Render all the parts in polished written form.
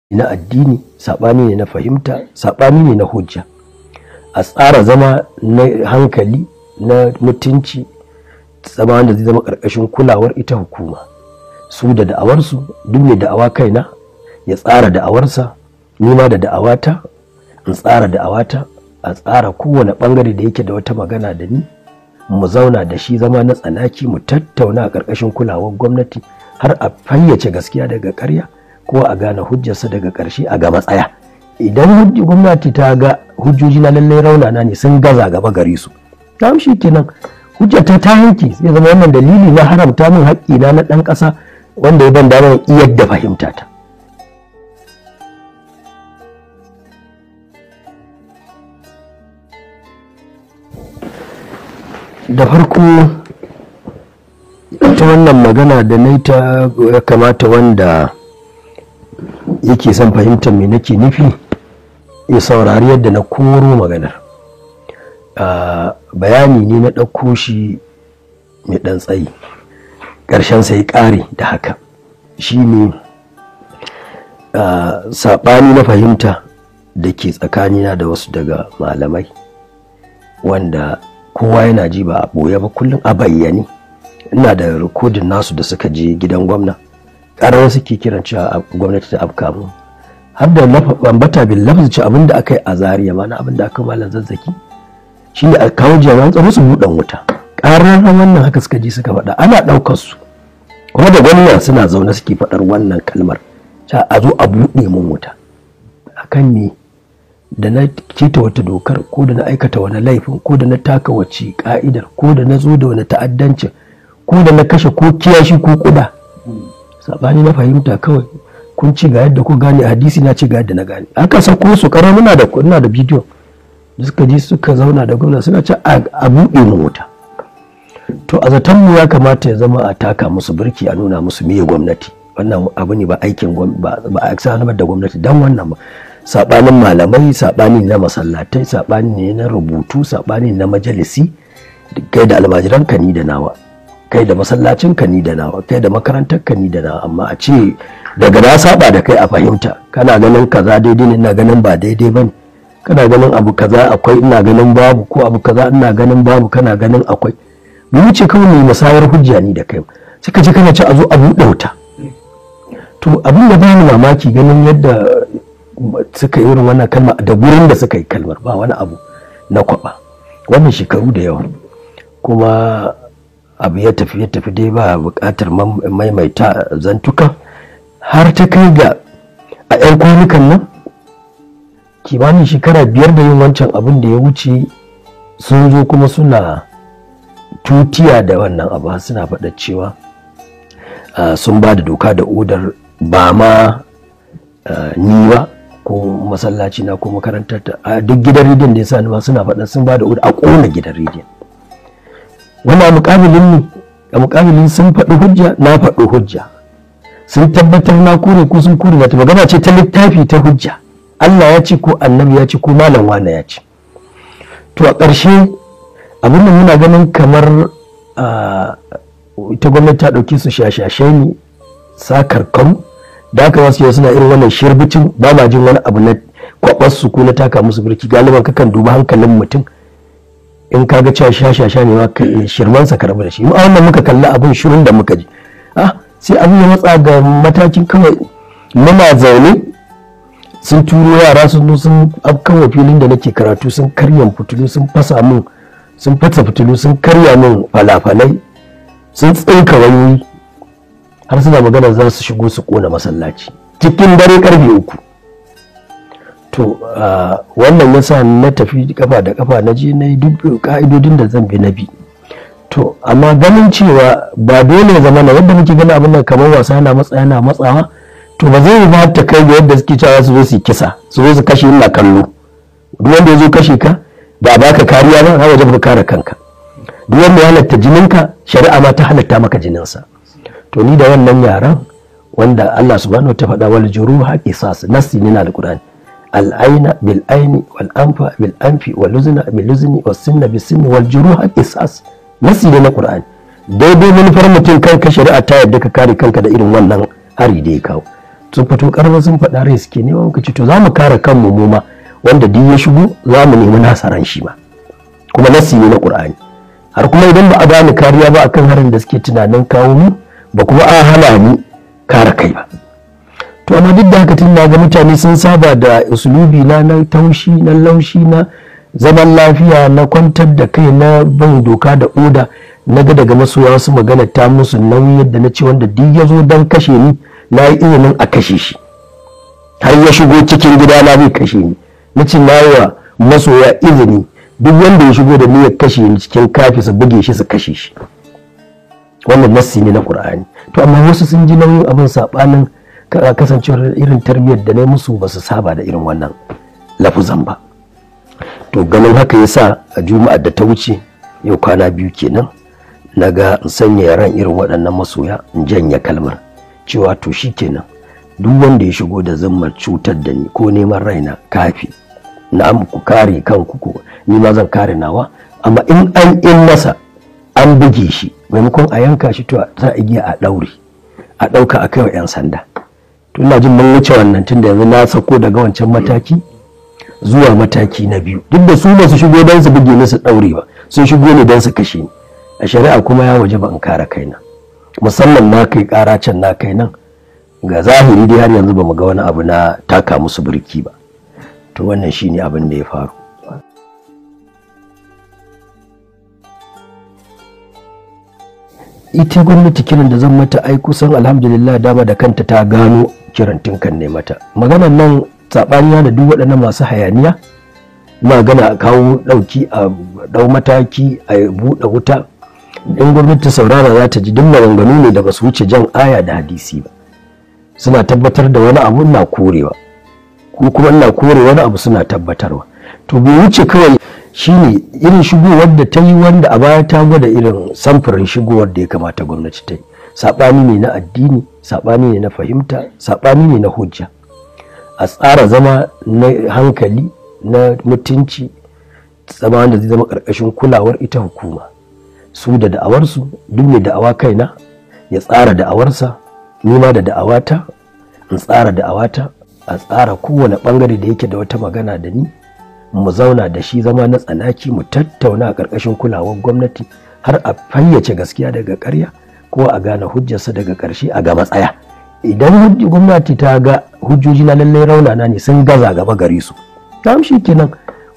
Na addini, saɓani ne na fahimta, saɓani ne na hujja. A tsara zama na hankali, na mutunci, zama wanda zai zama ƙarƙashin kulawar ita hukuma. Su da da'awarsu, duk mai da'awa kaina ya tsara da'awarsa, ni ma da da'awata in tsara da'awata, a tsara kowane ɓangare da yake da wata magana da ni, mu zauna da shi zama na tsanaki, mu tattauna a ƙarƙashin kulawar gwamnati har a fayyace gaskiya daga ƙarya, ko a gane hujjarsa daga ƙarshe, a ga matsaya. Idan gwamnati ta ga hujjoji na lallai raunana ne, sun gaza gaba gare su, ta shi kenan, hujjata ta yanke, sai zama wannan dalili na haramta min haƙƙina na ɗan ƙasa wanda ya ban damar iyar da fahimta ta. Da farko, ta wannan magana da na ta, ya kamata wanda yake son fahimtar me nake nufi ya saurari yadda na koro maganar. Bayani ne na ɗauko shi mai ɗan tsayi, ƙarshen sai ƙare da haka. Shi ne saɓani na fahimta da ke tsakanina da wasu daga malamai, wanda kowa yana ji, ba a ɓoye ba, kullum a bayyane. Ina da rikodin nasu da suka je gidan gwamna, ƙarar suke kiran cewa gwamnati ta afka mu, har da ambata bil lafzi ce abinda aka yi a Zaria ma na abinda aka malam Zazzaki shine a kawo jami'an tsaro su buɗan wuta. Ƙarar wannan haka suka je suka faɗa, ana ɗaukar su kuma da gwamna suna zaune suke faɗar wannan kalmar, ta a zo a buɗe mun wuta akan ne da na keta wata dokar, ko da na aikata wani laifin, ko da na taka wace ka'idar, ko da na zo da wani ta'addancin, ko da na kashe ko kiyashi ko kuda. Sabani na fahimta kawai, kun ci ga yadda ku gane hadisi, na ci ga yadda na gane. Aka sako su kara, muna da ina da bidiyo da suka je suka zauna da gwamna suna ci a buɗe mu wuta. To, a zaton mu ya kamata ya zama a taka musu birki, a nuna musu meye gwamnati. Wannan abu ne ba aikin ba, ba a sanar da gwamnati dan wannan ba. Sabanin malamai, sabani na masallatai, sabani ne na rubutu, sabani na majalisi, kai da almajiran ka, ni da nawa, kai da masallacin ka, ni da nawa, kai da makarantar ka, ni da nawa. Amma a ce daga na saba da kai a fahimta, kana ganin kaza daidai ne, ina ganin ba daidai bane, kana ganin abu kaza akwai, ina ganin babu, ko abu kaza ina ganin babu, kana ganin akwai, mu wuce kawai mai musayar hujja ni da kai, sai ka ce kana ci a zo a buɗe wuta. To, abin da bani mamaki, ganin yadda suka yi irin wannan kalma da gurin da suka yi kalmar, ba wani abu na kwaba. Wannan shekaru da yawa kuma abu ya tafi ya tafi dai, ba buƙatar maimaita zantuka, har ta kai ga a 'yan kwanukan nan, kimanin shekara 5 da yin wancan abin da ya wuce, sun zo kuma suna tutiya da wannan abu, suna faɗa cewa sun ba da doka da odar, ba ma ni ba ko masallaci na ko makarantar ta, a duk gidan rediyon da ya sa ni ma, suna faɗa sun ba da odar a ƙona gidan rediyon. Wannan muƙabilin ne, a muƙabilin sun faɗi hujja, na faɗi hujja, sun tabbatar na kore ko sun kore na. Ta magana ce ta littafi, ta hujja, Allah ya ce ko annabi ya ce ko malam wane ya ce. To, a ƙarshe abin da muna ganin kamar ita gwamnati ta ɗauki su shashashai ne, sakarkaru, da aka wasu yau suna irin wannan shirbicin, ba ma jin wani abu na kwabarsu ko na taka musu birki. Galiban kakan duba hankalin mutum, in ka ga cewa shashasha ne ma, shirmansa ka rabu da shi. Mu a wannan muka kalli abin, shirin da muka ji, ah, sai abin ya matsa ga matakin kawai muna zaune sun turo yara sun zo sun afkawa filin da nake karatu, sun karya fitilu, sun fasa mun, sun fasa fitilu, sun karya min falafalai, sun tsinka wayoyi, har suna magana za su shigo su kona masallaci cikin dare karfe 3. To, wannan yasa na tafi kafa da kafa, na je na yi duk ka'idodin da zan bi na bi. To, amma ganin cewa ba dole ya zama na yadda muke gani abin nan kamar wasa, yana matsa, yana matsawa, to ba zai yi ba ta kai ga yadda suke cewa su zo su kisa, su zo su kashe ina kallo. Duk wanda ya zo kashe ka, ba baka kariya ba, har wajen ka kare kanka. Duk wanda ya halatta jininka, shari'a ma ta halatta maka jininsa. To, ni da wannan yaran wanda Allah subhanahu ta faɗa wal juruha qisas, nassi ne na alqur'ani, al aina bil aini wal anfa bil anfi wal uzna bil uzni was sinna bis sinni wal juruha qisas, nassi ne na Qur'ani. Daidai manufar mutum kanka, shari'a ta yadda ka kare kanka da irin wannan hari da ya kawo. Sun fito karfa sun faɗa rai suke nema, muka ce to za mu kare kanmu mu ma, wanda duk ya shigo za mu nemi nasa ran shi ma, kuma nassi ne na Qur'ani. Har kuma idan ba a bani kariya ba akan harin da suke tunanin kawo mu ba, kuma a hana ni kare kai ba. To amma duk da haka tun na ga mutane sun saba da usulubi na na taushi, na laushi, na zaman lafiya, na kwantar da kai, na bin doka da oda, na ga daga masoya wasu magana ta musu nauyi yadda na ce wanda duk ya zo don kashe ni na yi izinin a kashe shi, har ya shigo cikin gida na zai kashe ni. Na ce na yi wa masoya izini duk wanda ya shigo da niyyar kashe ni cikin kafi su buge shi su kashe shi. Wannan nassi ne na Qur'ani. To amma wasu sun ji nauyin abin sabanin kasancewar irin tarbiyyar da na musu, ba su saba da irin wannan lafuzan ba. To ganin haka yasa a juma'ar da ta wuce, yau kwana 2 kenan, na ga in sanya ran irin waɗannan masoya in janye kalmar cewa to shikenan duk wanda ya shigo da zimmar cutar da ni ko neman raina kafi, na'am ku kare kanku, ko ni ma zan kare nawa, amma in an in masa an buge shi maimakon a yanka shi to za a igiya a ɗaure a ɗauka a kai wa 'yan sanda. To ina jin mun wuce wannan tun da yanzu na sako daga wancan mataki zuwa mataki na 2. Duk da su ba su shigo don su buge ni su ɗaure ba, sun shigo ne don su kashe ni. A shari'a kuma ya waje ba in kare kaina, musamman na kai ƙara can na kai nan, ga zahiri dai har yanzu ba mu ga wani abu na taka musu birki ba. To wannan shine abin da ya faru. Ita gwamnati kiran da zan mata ai kusan alhamdulillah dama da kanta ta gano kiran tinkan ne mata. Maganar nan saɓaniya da duk waɗannan masu hayaniya, magana a kawo ɗauki, a ɗau mataki, a buɗe wuta. In gwamnati saurara za ta ji duk maganganu ne da ba su wuce jan aya da hadisi ba. Suna tabbatar da wani abu na korewa, ko kuma ina kore wani abu suna tabbatarwa. To bai wuce kawai shine irin shigowar da ta yi, wanda a baya ta gwada irin samfurin shigowar da ya kamata gwamnati ta yi. Saɓani ne na addini, saɓani ne na fahimta, saɓani ne na hujja. A tsara zama na hankali, na mutunci, zama wanda zai zama ƙarƙashin kulawar ita hukuma. Su da da'awarsu, duk mai da'awa kaina ya tsara da'awarsa, ni ma da da'awata in tsara da'awata, a tsara kowane ɓangare da yake da wata magana da ni, mu zauna da shi zama na tsanaki, mu tattauna a ƙarƙashin kulawar gwamnati har a fayyace gaskiya daga ƙarya ko a gane hujjarsa daga ƙarshe a ga matsaya. Idan gwamnati ta ga hujjoji na lallai raunana ne sun gaza gaba gare su, ta shi kenan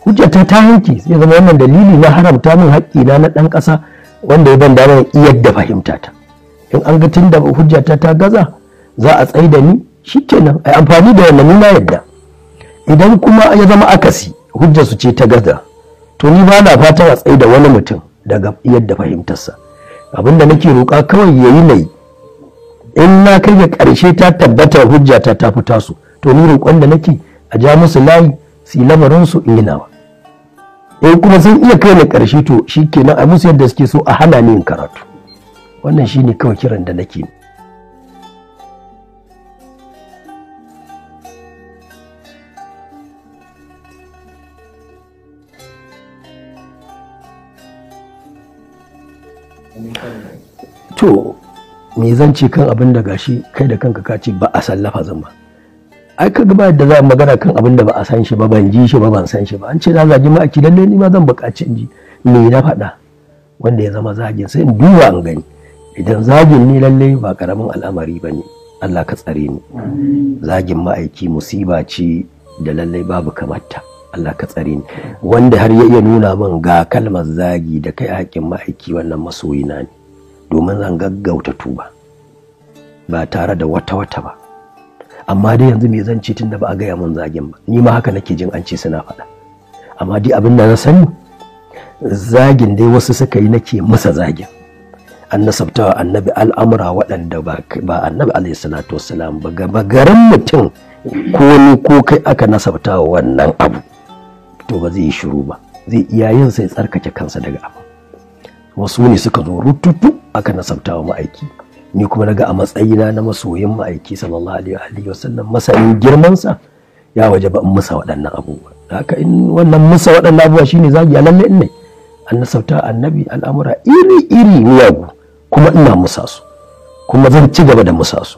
hujjata ta yanke, zai zama wannan dalili na haramta min haƙƙina na ɗan ƙasa wanda ya ban damar iyar da fahimta ta. In an ga tun da hujjata ta gaza za a tsai da ni, shikenan ai amfani da wannan, ni na yadda. Idan kuma ya zama akasi, hujjar su ce ta gaza, to ni ba na fatan a tsai da wani mutum daga yadda fahimtarsa. Abinda nake roƙa kawai yayi nayi, in na kai ga ƙarshe ta tabbata hujjata ta fi tasu, to ni roƙon da nake a ja musu layi su yi lamarin su in yi nawa. In kuma sun iya kai ni ƙarshe to shikenan a musu yadda suke so, a hana ni yin karatu. Wannan shine kawai kiran da nake. To me zan ce kan abin da gashi kai da kanka ka ce ba a san lafazin ba? Ai kaga ba yadda za a magana kan abin da ba a san shi ba, ban ji shi ba, ban san shi ba. An ce na zagi ma'aiki, lalle ni ma zan buƙaci in ji me na faɗa wanda ya zama zagin, sai in duba in gani. Idan zagin ne lalle ba karamin al'amari ba ne, Allah ka tsare ni. Zagin ma'aiki musiba ce da lalle babu kamarta, Allah ka tsare ni. Wanda har ya iya nuna min ga kalmar zagi da kai haƙƙin ma'aiki, wannan masoyina ne, domin zan gaggauta tuba ba tare da wata wata ba. Amma dai yanzu me zan ce tunda ba a gaya mun zagin ba? Ni ma haka nake jin an ce suna faɗa, amma dai abin da na sani zagin dai wasu suka yi, nake masa zagin. An nasabta wa annabi al'amura waɗanda ba annabi alaihi salatu wassalam ba, gaba garin mutum ko ni ko kai aka nasabta wa wannan abu, to ba zai yi shiru ba, zai iya yin sai tsarkake kansa daga abu. Wasu ne suka zo rututu aka nasabta wa ma'aiki, ni kuma naga a matsayina na masoyin ma'aiki sallallahu alaihi wasallam, masanin girmansa, ya waje ba in musa waɗannan abubuwa. Haka in wannan musa waɗannan abubuwa shine zagi, a lalle ne an nasabta annabi al'amura iri iri miyagu, kuma ina musa su, kuma zan ci gaba da musa su.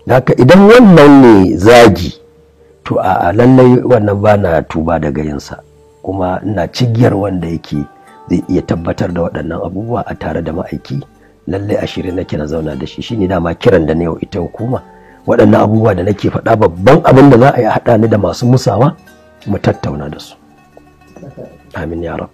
Haka idan wannan ne zagi, to a lallai wannan ba na tuba daga yinsa, kuma ina cigiyar wanda yake zai iya tabbatar da waɗannan abubuwa a tare da ma'aiki. Lallai a shirye nake na zauna da shi. Shine dama kiran da na yau ita hukuma. Waɗannan abubuwa da nake faɗa, babban abin da za a yi, haɗa ni da masu musawa mu tattauna da su. Amin ya rab.